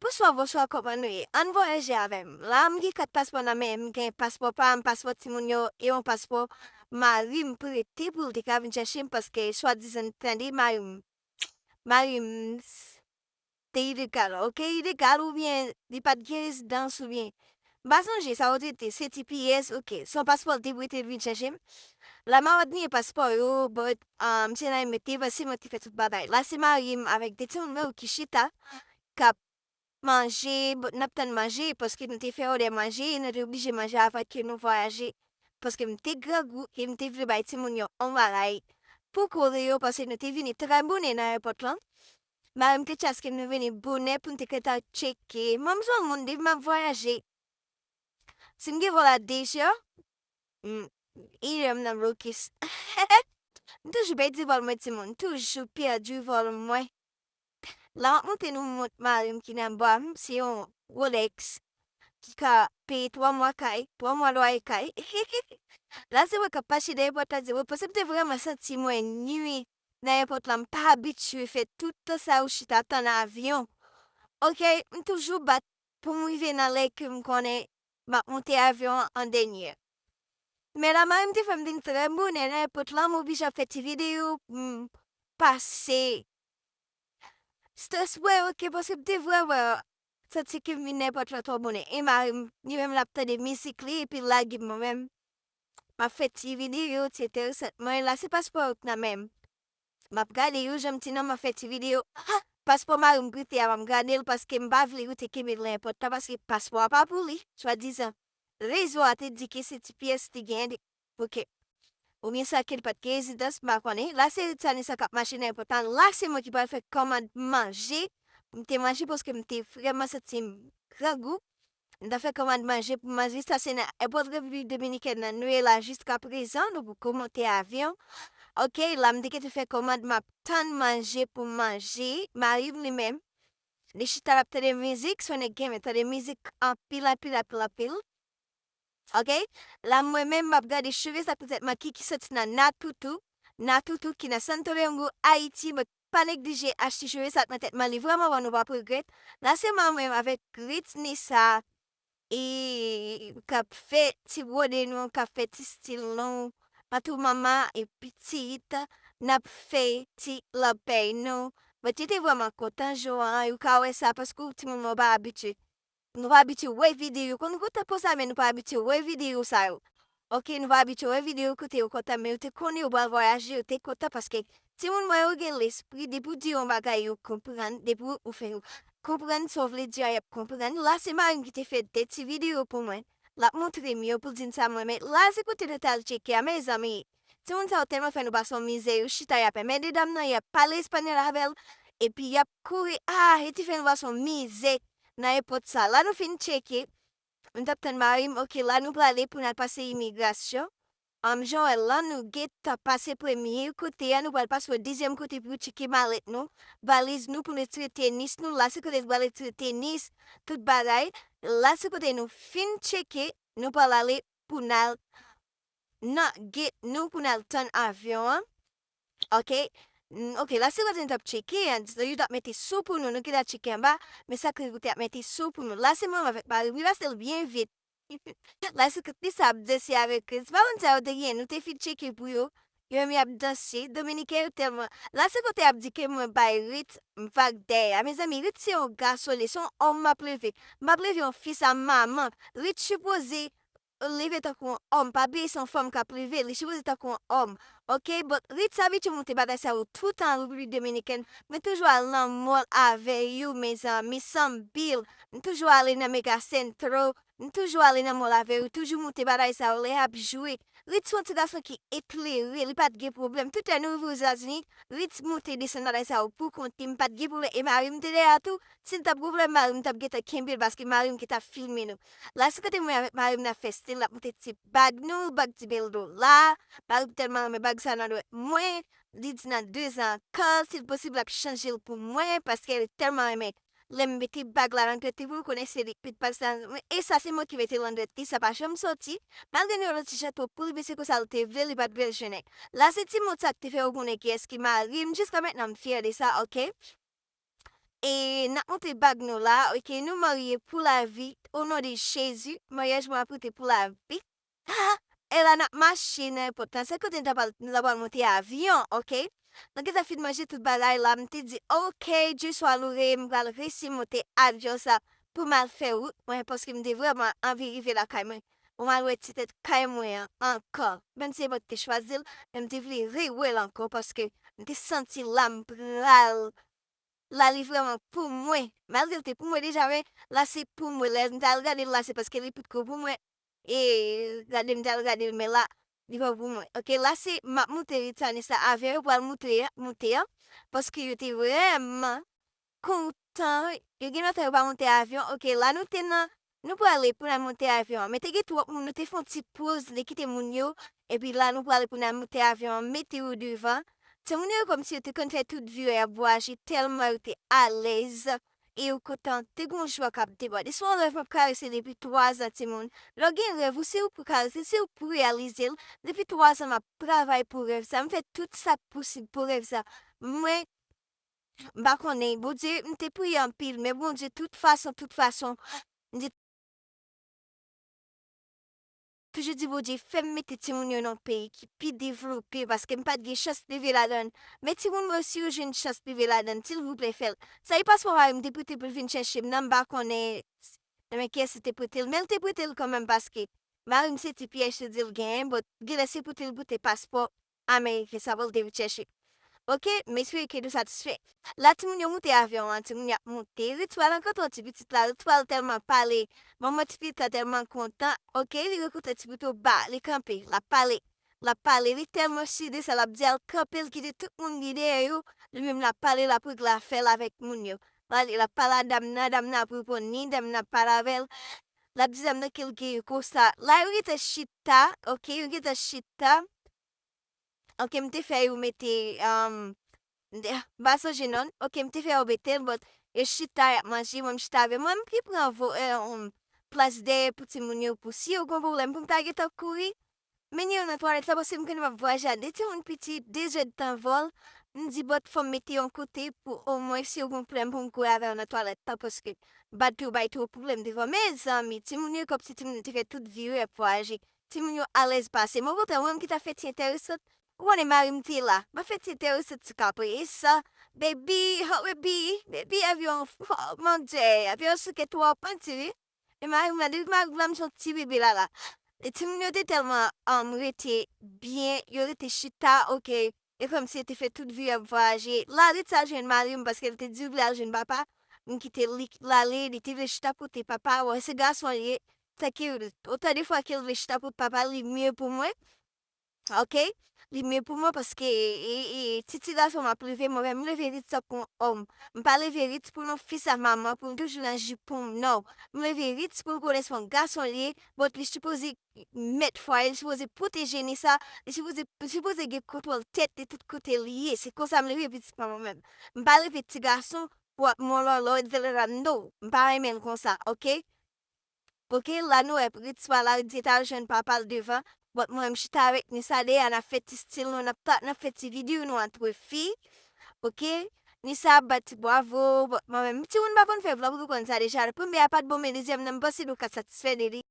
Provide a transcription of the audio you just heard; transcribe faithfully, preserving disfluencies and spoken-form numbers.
Bonswa, bonswa, kòman nou ye? Ann vwayaje avè m. La, m gen kat paspò nan men m, m gen paspò pa m, paspò timoun yo, e yon paspò mari m prete pou l te ka vin chèche m, paske swadizan tande mari m, mari m s- te ilegal, oke, ilegal oubyen li pa t gen rezidans oubyen, m pa sonje sa yo te di, se T P S, oke, se yon paspò l te prete l vin chèche m. La m ap admire paspò yo, but, um, se nan mete, se mwen ki te fè tout bagay. La se mari m avèk de timoun mwen yo ki chita, k ap manje, but n ap tann manje, paske nou te fè òdè manje, e nou te oblije manje avan ke nou vwayaje, paske m te grangou, e m te vle bay timoun yo yon bagay pou kole yo, paske nou te vini trè bonè nan ayewopò lan. Mari m te chaske nou vini bonè pou n te gentan tcheke. Mwen, m se yon moun, depi m ap vwayaje, si m gen vòl a Deja, m, inè m nan blokis. M toujou pèdi vòl mwen, timoun. M toujou pèdi vòl mwen. La, m ap montre nou mont mari m ki nan bra m. Se yon Rolex ki ka peye twa mwa kay, twa mwa lwaye kay. La, se mwen k ap mache dèyè pòt la, di, wi, paske m te vrèman santi mwen nwi nan ayewopò lan. M pa abitye fè tout tan sa yo chita tann avyon. Oke, m toujou bat pou m rive nan lè ke m konnen m ap monte avyon an an dènye. Men la, mari m te fè m vin trè bonè nan ayewopò lan, m oblije ap fè ti videyo pou m pase strès mwen, oke, paske m te vrèman santi ke m vin nan ayewopò lan twò bonè. E mari m, li menm, l ap tande mizik li, epi l lage m mwen menm. M ap fè ti videyo, ti entèresan. Mwen la, se paspò yo k nan men m. M ap gade yo, jan m di non, m ap fè ti videyo. Ah, paspò mari m prete a, m ap gade l, paske m pa vle yo te kenbe l nan ayewopò lan, paske paspò a pa pou li, swadizan. Rezo a te di ke se T P S li genyen, oke. Oubyen sa ke li pa t gen rezidans, m pa konnen. La, se Ritsanisa k ap mache nan ayewopò lan. La, se mwen ki pral fè kòmand manje. M te manje paske m te vrèman santi m grangou. M t ap fè kòmand manje pou manje. Sa se nan ayewopò Repiblik Dominikèn nan nou ye la jiskaprezan. Nou poko monte avyon. Oke, la, m te gentan fè kòmand, m ap tann manje pou manje. Mari m li menm, li chita, l ap tande mizik. Se yon nèg ki renmen tande mizik anpil, anpil, anpil, anpil. Oke? La, mwen menm, m ap gade cheve sa k nan tèt mwen ki, ki soti nan Natutu. Natutu ki nan Santo Domingo, Ayiti. Mwen pa neglije achte cheve sa k nan tèt mwen. Li vrèman bon, nou p ap regrèt. La, se mwen menm avèk Ritsanisa, e k ap fè ti bwode nou, k ap fè ti stil nou. Antou manman e pitit, n ap fè ti lapèy nou. Mwen te, te vrèman kontan jou an, ou ka wè sa, paske timoun mwen pa abitye. Nou pa abitye wè videyo. Konn gwo tan konsa, men nou pa abitye wè videyo sa yo. Oke, nou pa abitye wè videyo kote yo kontan, men yo te konnen yo pral vwayaje, yo te kontan paske timoun mwen yo gen lespri, depi w di yo yon bagay, yo konprann, depi w fè yo konprann sa w vle di a, y ap konprann. La, se mari m ki te fè de ti videyo pou mwen. L ap montre m yo pou l di m sa m renmen. La, se kote nou t al tcheke a, mezanmi. Timoun sa yo tèlman fè nou pase yon mizè, yo chita, y ap enmède dam nan, y ap pale espanyòl avè l, epi y ap kouri. Ah, e te fè nou pase yon mizè nan ayewopò sa. La, nou fin tcheke. M t ap tann mari m, oke, la nou prale pou n al pase imigrasyon. Ann, jan w wè la, nou gentan pase premye kote a, nou pral pase yon dezyèm kote pou yo tcheke malèt nou, valiz nou, pou nou retire tenis nou. La, se kote nou pral retire tenis, tout bagay. La, se kote nou fin tcheke, nou pral ale pou n al nan gate nou pou n al tann avyon an. Oke. N-, oke, la se kote nou t ap tcheke, an, yo t ap mete sou pou nou, nou ki t ap tcheke anba, men sa k rive, yo t ap mete sou pou nou. La se mwen avèk mari m, li pase l byen vit. La se kote li sa ap danse avèk Ritz. Pa konn sa yo te gen, nou te fin tcheke pou yo. Yo menm y ap danse. Dominiken yo tèlman. La se kote y ap di ke mwen bay Ritz vag dèyè a. Mezanmi, Ritz se yon gason, li se yon òm m ap leve. M ap leve yon fi sa manman. Ritz sipoze leve tankou yon òm, pa bliye se yon fanm k ap leve, li sipoze tankou yon òm. Oke, but Ritz abitye monte bagay sa yo toutan an Repiblik Dominikèn. Mwen toujou al nan mall avè yo, mezanmi, Sambil. M toujou ale nan Mega Centro, m toujou ale nan mall avè yo, toujou monte bagay sa yo lè y ap jwe. Ritz se yon ti gason ki eklere, li pa t gen pwoblèm. Tout lè nou rive Ozetazini, Ritz monte desann bagay sa yo pou kont li, m pa t gen pwoblèm. E mari m te dèyè a tou, si l t ap gen pwoblèm, mari m t ap gentan kenbe l, paske mari m gentan ap filme nou. La se kote mwen avèk mari m n ap fè stil, n ap montre ti bag nou, bag ti bèl dola. Mari m tèlman renmen bag sa nan dwèt mwen. Li di nan dezan ankò, si l posib, l ap chanje l pou mwen, paske li tèlman renmen lè m mete bag la nan dwèt li pou l konnen se li k met bag sa nan dwèt mwen. E sa se mwen ki mete l nan dwèt li, sa pa janm soti. Malgre nou yon ti jan twòp pou li, men se konsa l te vle, li pa t bezwen nèg. La se ti mont sa k te fè yo konnen kiyès ki mari m, jiska mentnan m fyè de sa, oke? E n ap montre bag nou la, oke, nou marye pou lavi, o non de Jezi, maryaj mwen ap rete pou lavi. E la n ap mache nan èpòt la, se kote n ta pral, n ta pral monte avyon, oke? Nou gentan fin manje tout bagay la, m te di, oke, Dye swa loure, m pral resi monte avyon sa pou m al fè wout mwen, paske m te vrèman anvi rive lakay mwen. Pou m al wè ti tèt kay mwen an ankò. Menm si se mwen ki te chwazi l, men m te vle rewè l ankò, paske m te santi la m pral la li vrèman pou mwen. Malgre l te pou mwen deja, men la se pou mwen. Lè m t al gade l la, se paske li potko pou mwen. E gade m t al gade l, men la, li pa pou mwen. Oke, la se m ap monte Ritza Nessa avyon, yo pral monte, monte an, paske yo te vrèman kontan. Yo gen lontan yo pa monte avyon. Oke, la nou te nan, nou prale pou n al monte avyon an. Men te gen twòp moun, nou te fè yon ti poz, nou te kite moun yo. Epi la, nou prale pou n al monte avyon an, mete yo devan. Timoun yo kòmsi yo te konn fè tout vi yo y ap vwayaje, tèlman yo te alèz e yo kontan. Te gen yon jwa k ap debòde. Se yon rèv m ap karese depi twa zan, timoun. Lè w gen rèv ou, se ou pou karese, se ou pou reyalize l. Depi twa zan, m ap travay pou rèv sa. M fè tout sa k posib pou rèv sa. Mwen, m pa konnen, Bondye, m te priye anpil, men Bondye, tout fason, tout fason, m te toujou di Bondye, fè m mete timoun yo nan yon peyi ki pi devlope, paske m pa t gen chans leve ladan l. Men timoun mwen, si yo jwenn chans leve ladan l, silvouplè, fè l. Sa e paspò mari m te prete pou l vin chèche m nan, m pa konnen nan men kiyès li te prete l, men l te prete l kanmenm, paske mari m se ti pyès li di l genyen, but genlè se pote l pote paspò ameriken sa pou l te vin chèche. Oke, m espere ke nou satisfè. La, timoun yo moute avyon an, timoun yo ap moute. Ritz pral rankontre yon ti pitit la, Ritz pral tèlman pale. Manman ti pitit la tèlman kontan. Oke, li rankontre ti pitit ba, li kanpe, l ap pale. L ap pale, li tèlman si de sa, l ap di al kanpe, l kite tout moun li dèyè yo. Li menm l ap pale, l ap regle afè l avèk moun yo. L ap pale a dam nan, dam nan ap reponn li, dam nan ap pale avè l. L ap di dam nan ke l gen konsa. La, yo gentan chita, oke, yo gentan chita. Oke, m te fè yo mete, um, m te, m pa sonje non. Oke, m te fè yo mete l, but yo chita, y ap manje, mwen m chita avè mwen, m ki pran vo, eh, um, plas dèyè pou timoun yo, pou si yo gen pwoblèm, pou m ta gentan kouri mennen yo nan twalèt la, paske m konnen m ap vwayaje a de timoun piti, de zèdtan vòl. M di, but fò m mete yon kote pou omwen si yo gen pwoblèm pou m kouri avè yo nan twalèt la, paske m pa t vle yo bay twòp pwoblèm devan. Mezanmi, timoun yo kòmsi timoun yo te fè tout vi yo y ap vwayaje. Timoun yo alèz pase. Mwen, okontrè, mwen menm ki ta fè ti entèresan, ou konnen mari m te la. M ap fè ti entèresan ti kapresa. Baby, oh baby, baby, avyon, oh, mon Dieu, avyon souke twòp, an ti wi. E mari m la, depi mari m la, m se yon ti bebe la la. E timoun yo te tèlman, um, rete byen, yo rete chita, oke. E kòmsi yo te fè tout vi yo ap vwayaje. La, Ritza jwenn mari m paske l te di l vle al jwenn papa. M kite li, l ale, li te vle chita kote papa. Bon, se gason li ye. Tanke, otan de fwa ke l vle chita kote papa, li mye pou mwen. Oke? Li mye pou mwen paske, e, e, ti, ti gason m ap leve, mwen menm m leve Ritz tankou yon òm. M pa leve Ritz pou yon fi sa manman, pou l toujou nan jipon m, non. M leve Ritz pou l konnen se yon gason li ye, but li sipoze mèt fwaye, li sipoze pwoteje Nessa, li sipoze, li sipoze gen kontwòl tèt li tout kote li ye. Se konsa m leve pitit mwen menm. M pa leve ti gason pou ap mwen lòlò, et cetera. No, m pa renmen l konsa, oke? Oke, la nou wè Ritz pa la, Ritz ta al jwenn papa l devan. But mwen, m chita avèk Nessa dèyè a, n ap fè ti stil nou, n ap ta, n ap fè ti videyo nou antre fi. Oke? Nessa ap bat ti bwavo, but mwen menm, timoun pa konn fè vlòg, nou konn sa deja. Premye a pa t bon, men dezyèm nan, m panse nou ka satisfè de li.